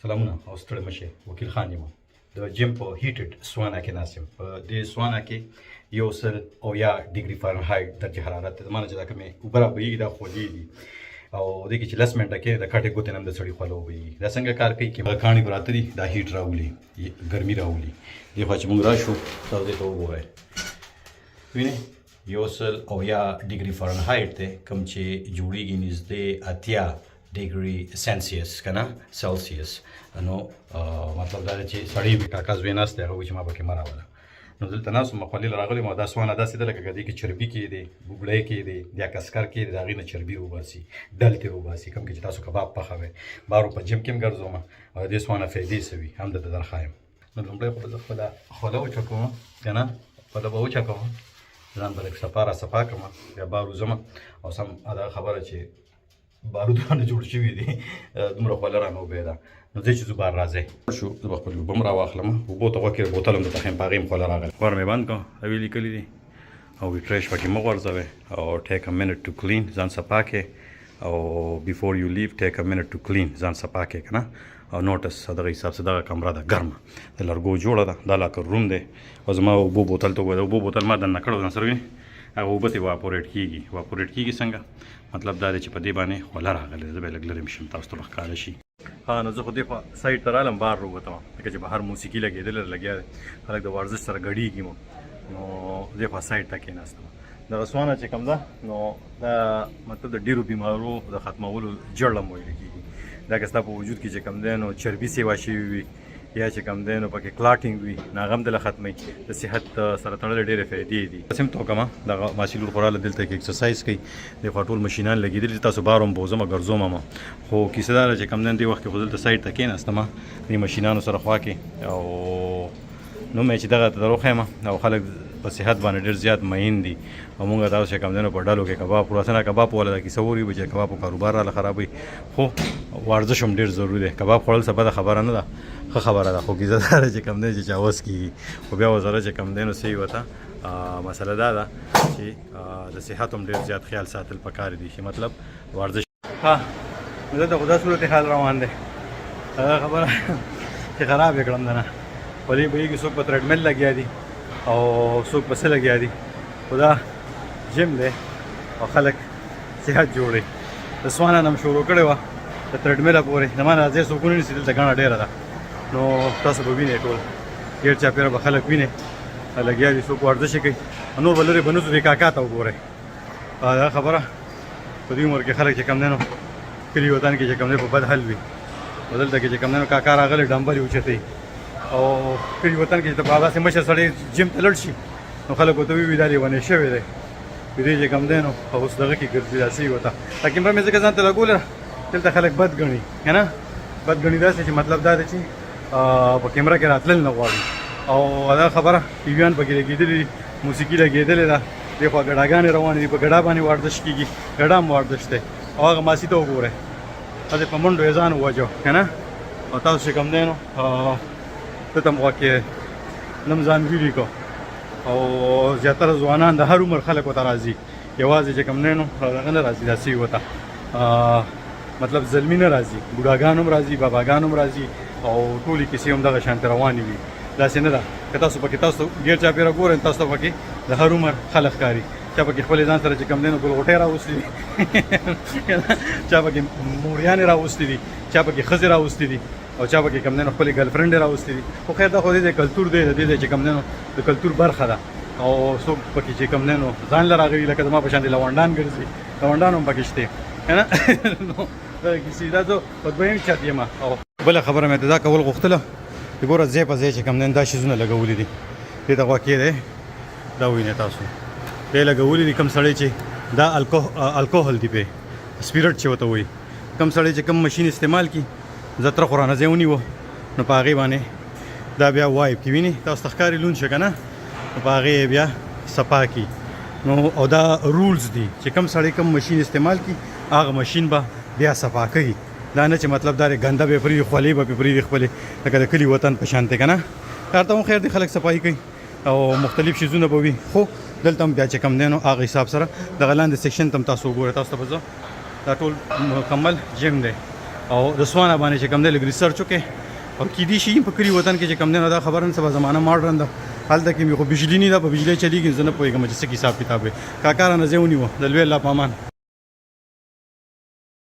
سلامونه او ستړي مه شئ، وکیل خان یم. د جیم په heated sauna کې ناست یم. په دې سوانا کې 170 ډیګري فارنهایټ درجه حرارت دی. زما نه چې دا کومې اوبه رابهیږي، دا خولې دي، او دې کې چې 10 منټه کې د کټې ګوتې نه هم د سړي خوله وبهیږي. دا څنګه کار کوي؟ کې کاڼي پراته دي، دا heat راولي، ګرمي راولي. دې خوا چې موږ راشو، تاسو دې ته وګورئ، وینئ، 170 ډیګري فارنهایټ دی، کوم چې جوړیږي نږدې 80 ډیګري سنسیس که نه سلسیس. نو مطلب دا دی چې سړی وي، کاکا زوی ناست دی، هغه وایي چې ما پکې مه راوله. نو دلته ناست وم، خولې له راغلی ما. دا sauna داسې ده لکه که دې کې چربي کېدې، بوګړی کېدې یا کسکر کېدې، د هغې نه چربي وباسي، ډل ترې وباسي، کوم کې چې تاسو کباب پخوئ. بارو په جیم کې هم ګرځوم او د دې sauna فایدې څه وي، هم درته درښایم. نو لومړی خو به زه خپله خوله وچه کوم که نه، خوله به وچه کوم، ځان به لږ صفا را صفا کړم، بیا بار وځم. او سم دا خبره چې بارود باندې جوړ شوي دي، دومره خوله رانه وبهېده. نو ځئ چې ځو بار، راځئ شو. زه به خپلې اوبه هم راواخلم، اوبو ته غوږ کړې، بوتل هم درته ښیم، په هغې هم خوله راغله. ور مې بند کړ، هغوی لیکلي دي او وی trash پکې مه غورځوئ او take a minute to clean، ځان صفا کړې، او before you leave take a minute to clean، ځان صفا کړې که نه. او notice دغه حساب سره دغه کمره ده، ګرمه د لرګو جوړه ده. دا locker room دی. او زما اوبو بوتل ته وګوره، اوبو بوتل ما دننه کړو ځان سره، وینې، هغه اوبه ترې evaporate کېږي. evaporate کېږي څنګه؟ مطلب دا دی چې په دې باندې خوله راغلې. زه به یې لږ لرې شم، تاسو ته به ښکاره شي. ها، نو زه خو دې خوا side ته رالم، بار وروتم، ځکه چې بهر موسیقي لګېدلې، لګیا دی، خلک د ورزش سره ګډېږي. مو نو دې خوا side ته کېناستم. دغه sauna چې کوم ده، نو دا مطلب د ډېرو بیمارو د ختمولو جړ هم ویل کېږي. دا که ستا په وجود کې چې کوم دی نو چربي سیوا شوي وي یا چې کوم دی نو پکې clotting وي، نو هغه هم دله ختموي. د صحت سره تړلې ډېرې فایدې دي. سم ته وکړم، دغه ماسي لور خو راله، دلته کې exercise کوي. دې خوا ټول مشینان لګېدلي. تاسو بار هم بوځم، ګرځوم هم، خو کیسه دا ده چې کوم دی دې وخت کې خو دلته side ته کېناستم دې مشینانو سره خوا کې، او نو مې چې دغه ته دروښیم. او خلک په صحت باندې ډېر زیات مین دي، او مونږ دا چې کوم دی نو په ډلو کې کباب خورو. اسنه کباب والا دا کیسه ووري چې کباب کاروبار راله خرابوي، خو ورزش هم ډېر ضروري دی. کباب خوړل څه بده خبره نه ده، ښه خبره ده، خو کیسه دا ده چې کوم دی چې چا وس کېږي، خو بیا ورسره چې کوم دی نو صحیح ورته مسله دا ده چې د صحت هم ډېر زیات خیال ساتل پکار دي، چې مطلب ورزش. ها، دلته خو دا صورتحال روان دی. هغه خبره چې خراب یې کړم دنه، خولې بهیږي، څوک په treadmill لګیا دي او څوک په څه لګیا دي، خو دا جیم دی او خلک صحت جوړوي. د sauna نه هم شروع کړې وه د treadmill ه پورې. زما نه ځای څوک ونه نیسي، دلته ګڼه ډېره ده. نو تاسو به وینئ، ټول ډېر چاپېره به خلک وینئ، لګیا دي، څوک ورزش کوي. نور به لرې به نه ځو، دې کاکا ته وګورئ. دا خبره په دې عمر کې خلک چې کم دی نو کلي وطن کې چې کم دی په بد حل وي، او دلته کې چې کم دی نو کاکا راغلی، ډمبلې اوچتوي. او کلي وطن کې چې په داسې مشر سړی جیم ته لاړ شي، نو خلک ورته ووایي دا لیونی شوی دی، دې چې کم دی نو اوس دغه کې ګرځي. داسې ورته دا کیمره مې ځکه ځان ته لګوله، دلته خلک بد ګڼي که نه. بد ګڼي داسې چې مطلب دا دی چې په کیمره کې راتلل نه غواړي. او دا خبره ټي ویان پکې لګېدلي دي، موسیقي لګېدلې ده، دې خوا ګډاګانې روانې دي، په ګډا باندې ورزش کېږي، ګډا هم ورزش دی. او هغه ماسي ته وګورئ، هسې په منډو یې ځان ووژه که نه. او تاسو چې کوم دی نو دلته هم غوږ کې نم ځان ویلي کو. او زیاتره ځوانان، د هر عمر خلک ورته راځي، یوازې چې کوم دی نو دغه نه راځي، داسې ورته مطلب زلمی نه راځي، بوډاګان هم راځي، باباګان هم راځي، او ټولې کیسې هم دغه شانتې روانې وي. داسې نه ده که تاسو پکې تاسو ډېر چاپېره ګورئ، تاسو ته پکې د هر عمر خلک ښکاري. چا پکې خپلې ځان سره چې کوم دی نو ګلغوټۍ راوستي دي، چا پکې موریانې راوستي دي، چا پکې ښځې راوستي دي، او چا پکې کوم دی نو خپلې girlfriend راوستي دي. خو خیر، دا خو د کلتور دی، د دې ځای چې کوم دی نو د کلتور برخه ده. او څوک پکې چې کوم دی نو ځان له راغلي، لکه زما په شان دي لونډان ګرځي، لونډان هم پکې شته که نه. نو دا کیسې دا زه په دویم چت یم. او بله خبره مې دا کول غوښتله چې ګوره، ځای په ځای چې کوم دی دا شیزونه لګولي دي. دې ته غوږ کېږدئ، دا وینئ تاسو، دې لګولي دي. کوم سړی چې دا الکوهل دی، پې spirit چې ورته وایي، کوم سړی چې کوم ماشین استعمال کړي، زه تره خو رانه ځای ونیوه، نو په هغې باندې دا بیا wipe کړي. ویني تاسو ته ښکاري لوند شه که نه، نو په هغې یې بیا صفا کړي. نو او دا rules دي چې کوم سړی کوم ماشین استعمال کړي، هغه ماشین به بیا صفا کوي. دا نه چې مطلب دا دی ګنده به یې پرېږدي، خولې به پرې پرېږدي خپلې، لکه د کلي وطن په شان دی که نه. هلته هم خیر دی، خلک صفایي کوي او مختلف شیزونه به وي، خو دلته هم بیا چې کوم دی نو هغه حساب سره دغه لاندې section ته هم تاسو وګورئ. تاسو ته به زه دا ټول مکمل جیم دی. او د سوانا باندې چې کوم دی لږ ریسرچ وکړي او کیدی شي په کلي وطن کې چې کوم دی نو دا خبره نن سبا زمانه ماډرن ده، هلته کې مې خو بجلی نه ده، په بجلی چلیږي، زه نه پوهېږم چې څه حساب کتاب وي. کاکا رانه ځای ونیوه، د لوی الله په امان.